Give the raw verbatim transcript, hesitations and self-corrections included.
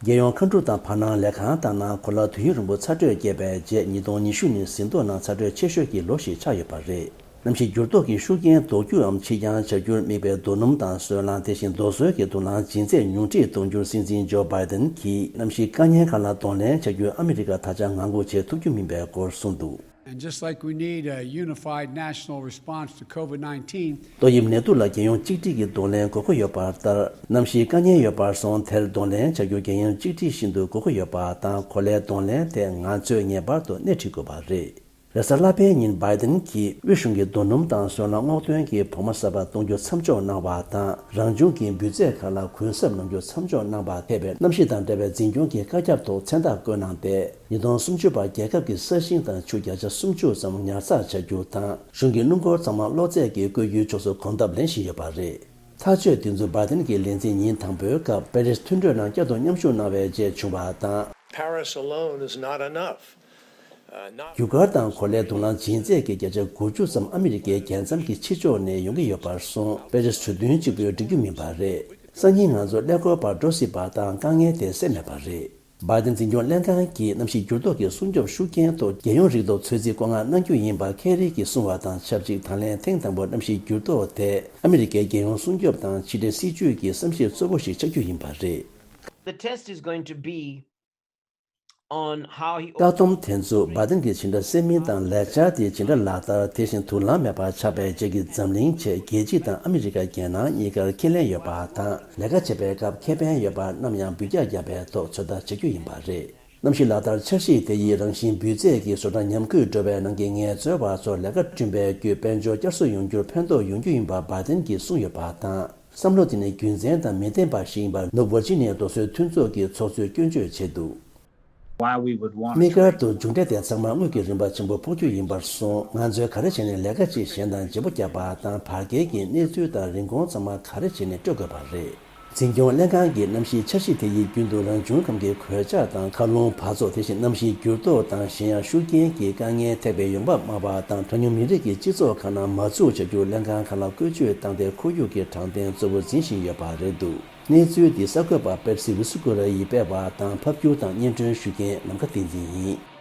རྒྱལ་ཡོངས་མཁའ་འགྲུལ་དང་བར་སྣང་ལས་ཁང་ལྟར་ན། གོ་ལ་དུས་ཡུན་རིང་པོ་ཚ་དྲོད་སྐྱེས་པའི་རྗེས། ཉིས་སྟོང་ཉི་ཤུ་ནི་ཟིན་ཐོ་ནང་ཚ་དྲོད་ཆེ་ཤོས་ཀྱི་ལོ་ཞིག་ཆགས་ཡོད་པ་རེད། གནམ་གཤིས་འགྱུར་ལྡོག་གིས་ཤུགས་རྐྱེན་ལྡོག་རྒྱུའམ་ཕྱིས་འགྱངས་བྱ་རྒྱུར་དམིགས་པའི་རྡོ་སྣུམ་དང་སོལ་རླངས། དེ་བཞིན་རྡོ་སོལ་གྱི་དུག་རླངས་ལྗིད་ཚད་ཉུང་འཕྲི་གཏོང་རྒྱུར་སྲིད་འཛིན་ཇོ་བྷའི་ཏན་གྱིས། གནམ་གཤིས་དཀའ་ངལ་ཁག་ལ་གདོང་ལེན་བྱ་རྒྱུར་ཨ་མི་རི་ཀ་ད་ཆ་ངང་སྒུག་བྱེད་ཐུབ་རྒྱུ་མིན་པའི་སྐོར་གསུངས་འདུག། And just like we need a unified national response to COVID nineteen, ཏོག་དབྱིབས་ནད་དུག་ལ་རྒྱལ་ཡོངས་གཅིག་སྒྲིལ་གྱི་གདོང་ལེན་དགོས་མཁོ་ཡོད་པ་ལྟར། གནམ་གཤིས་དཀའ་ངལ་ཡོད་པར་སོང་། དེར་གདོང་ལེན་བྱ་རྒྱུ་རྒྱལ་ཡོངས་གཅིག་སྒྲིལ་ཤིན་ཏུ་དགོས་མཁོ་ཡོད་པ་དང་། གོ་ལའི་གདོང་ལེན་དེ་ང་ཚོས་ངེས་པར་དུ་སྣེ་ཁྲིད་དགོས་པ་རེད། རེས་གཟའ་ལྷག་པའི་ཉིན་བྷའི་ཏན་གྱིས་དབུས་གཞུང་གིས་རྡོ་སྣུམ་དང་སོལ་རླངས་སྔོག་འདོན་གྱི་བོགས་མ་གསར་པ་གཏོང་རྒྱུ་མཚམས་འཇོག་གནང་བ་དང་། རང་བྱུང་གི་འབུད་རྫས་ཁག་ལ་གུན་གསབ་གནང་རྒྱུ་མཚམས་འཇོག་གནང་བ། ཐེ་བའི་གནམ་གཤིས་དང་འབྲེལ་བའི་འཛིན་སྐྱོང་གི་བཀའ་ཁྱབ་ཐོག་མཚན་རྟགས་བཀོད་གནང་སྟེ། ཉིས་སྟོང་སུམ་ཅུ་བར་རྒྱལ་ཁབ་ཀྱི་ས་ཞིང་དང་ཆུ་བརྒྱ་ཆ་སུམ་ཅུ་ཙམ་ཉར་ཚགས་བྱ་རྒྱུ་དང་། གཞུང་གི་སྣུམ་འཁོར་ཚང་མ་གློག་རྫས་ཀྱིས་བསྐོལ་རྒྱུའི་ཕྱོགས་སུ་གོམ་སྟབས་ལེན་བཞིན་ཡོད་པ་རེད། ཐག་གཅོད་དེ་ཚོ་བྷའི་ཏན་གྱི་ལས་འཛིན་ཉིན་དང་པོའི་སྐབས་པེ་རིས་མཐུན་གྲོས་ནང་བསྐྱར་དུ་མཉམ་ཞུགས་གནང་བའི་རྗེས་བྱུང་བ་དང་། Paris alone is not enough. Uh, not རྒྱུ་སྐར་དང་གོ་ལའི་དུག་རླངས་ལྗིད་ཚད་ཀྱི་བརྒྱ་ཆ་དགུ་བཅུ་ཙམ་ཨ་མི་རི་ཀའི་རྒྱལ་མཚམས་ཀྱི་ཕྱི་ཕྱོགས་ནས་ཡོང་གི་ཡོད་པར་སོང་། པེ་རིས་གྲོས་མཐུན་གཅིག་པུས་འགྲིག་རྒྱུ་མིན་པ་རེད། སང་ཉིན་ང་ཚོ་ཀླད་ཀོར་བར་འགྲོ་སྲིད་པ་དང་། དཀའ་ངལ་དེ་སེལ་མེད་པ་རེད། བྷའི་ཏན་འཛིན་སྐྱོང་ལྷན་ཁང་གིས་གནམ་གཤིས་འགྱུར་ལྡོག་གི་སྲུང་སྐྱོབ་ཤུགས་རྐྱེན་ཐོག་རྒྱལ་ཡོངས་རིག་ཐོག་ཚོད་རྩིས་སྐོར་མངགས་གནང་རྒྱུ་ཡིན་པ་ཁེ་རི་གིས་གསུངས་བ་དང་ཆབས་ཅིག་དང་ལེན་ཐེངས་དང་པོ་གནམ་གཤིས་འགྱུར་ལྡོག་དེ་ཨ་མི་རི་ཀའི་རྒྱལ་ཡོངས་སྲུང་སྐྱོབ་དང་ཕྱི་འབྲེལ་སྲིད་ཇུས་ཀྱི་བསམ་གཞིག་གཙོ་བོ་ཞིག་ཆགས་རྒྱུ་ཡིན་པ་རེད། The test is going to be on how he ལྟ་སྡོམ་དེ་ཚོ་བྷའི་ཏན་གྱིས་ཇི་འདྲ་སེལ་མིན་དང་། ལས་འཆར་དེ་ཇི་འདྲ་ལག་བསྟར། དེ་བཞིན་དུག་རླངས་མེད་པར་ཆགས་པའི་རྗེས་ཀྱི་འཛམ་གླིང་ཆེད་རྒྱལ་སྤྱི་དང་ཨ་མི་རི་ཀ་རྒྱལ་ནང་གཉིས་ཀར་ཁས་ལེན་ཡོད་པ་དང་། ལས་ཀ་བྱེད་པའི་སྐབས་ཁེ་ཕན་ཡོད་པར་ནམ་ཡང་འབུད་རྒྱག་བརྒྱབ་པའི་ཐོག་ཚོད་ལྟ་བྱ་རྒྱུ་ཡིན་པ་རེད། གནམ་གཤིས་ལག་བསྟར་འཆར་གཞི་དེ་ཡིས་རང་བཞིན་འབུད་རྫས་ཀྱི་བཟོ་གྲྭ་ཉམས་རྒུད་འགྲོ་བའི་ནང་གི་ངལ་རྩོལ་བ་ཚོར་ལས་ཀ་བསྐྲུན་པའི་བརྒྱུད་དཔལ་འབྱོར་བསྐྱར་གསོ་ཡོང་རྒྱུར་ཕན་ཐོགས་ཡོང་རྒྱུ་ཡིན་པ་བྷའི་ཏན་གྱིས་གསུངས་ཡོད་པ་དང་། བསམ་བློ་དེ་ནི་རྒྱུ་མཚན་དང་མི་ལྡན་པ་ཞིག་ཡིན་པར་ནུབ་ཝར་ཇི་ནི་ཡའི་རྡོ་སོལ་མཐུན་ཚོགས་ཀྱི་ཚོགས་གཙོས་སྐྱོན་བརྗོད་བྱས་འདུག། Why we would want དམིགས་བཀར་དུ་མཇུག་འབྲས་དེ་ཚང་མ་དངུལ་གྱི་རིན་པ་ཆེན་པོ་ཕོག་རྒྱུ་ཡིན་པར་སོང་། ང་ཚོས་ག་རེ་བྱས་ནས་ལས་ཀ་གཅིག་གཞན་དང་བརྗེ་པོ་བརྒྱབ་པ་དང་། བར་བརྒལ་གྱི་གནས་ཚུལ་དང་རིན་གོང་ཚང་མ་ག་རེ་བྱས་ནས་སྤྲོད་དགོས་པ་རེད། འཛིན་སྐྱོང་ལྷན་ཁང་གིས་གནམ་གཤིས་འཆར་གཞི་དེ་ཡིས་རྒྱུན་དུ་རང་བྱུང་ཁམས་ཀྱི་གོད་ཆག་དང་། མཁའ་རླུང་འབག་བཙོག་དེ་བཞིན་གནམ་གཤིས་འགྱུར་ལྡོག་དང་། གཞན་ཡང་ཤུགས་རྐྱེན་གྱི་དཀའ་ངལ་ཐེག་པའི་ཡོང་འབབ་དམའ་བ་དང་། གྲངས་ཉུང་མི་རིགས་ཀྱི་སྤྱི་ཚོགས་ཁག་ནང་མ་འཛུགས་བྱ་རྒྱུར་ལྷན་ཁང་ཁག་ལ་བཀོལ་སྤྱོད་བཏང་སྟེ། ཁོར་ཡུག་གི་དྲང་བདེན་གཙོ་བོར་འཛིན་བཞིན་ཡོད་པ་རེད་འདུག། གནས་ཚུལ་འདི་གསར་འགོད་པ་པེབ་སི་ཝི་སུ་ཀུ་ར་ཡིས་སྤེལ་བ་དང་། ཕབ་སྒྱུར་དང་སྙན་སྒྲོན་ཞུ་མཁན་ནམ་མཁའ་བསྟན་འཛིན་ཡིན།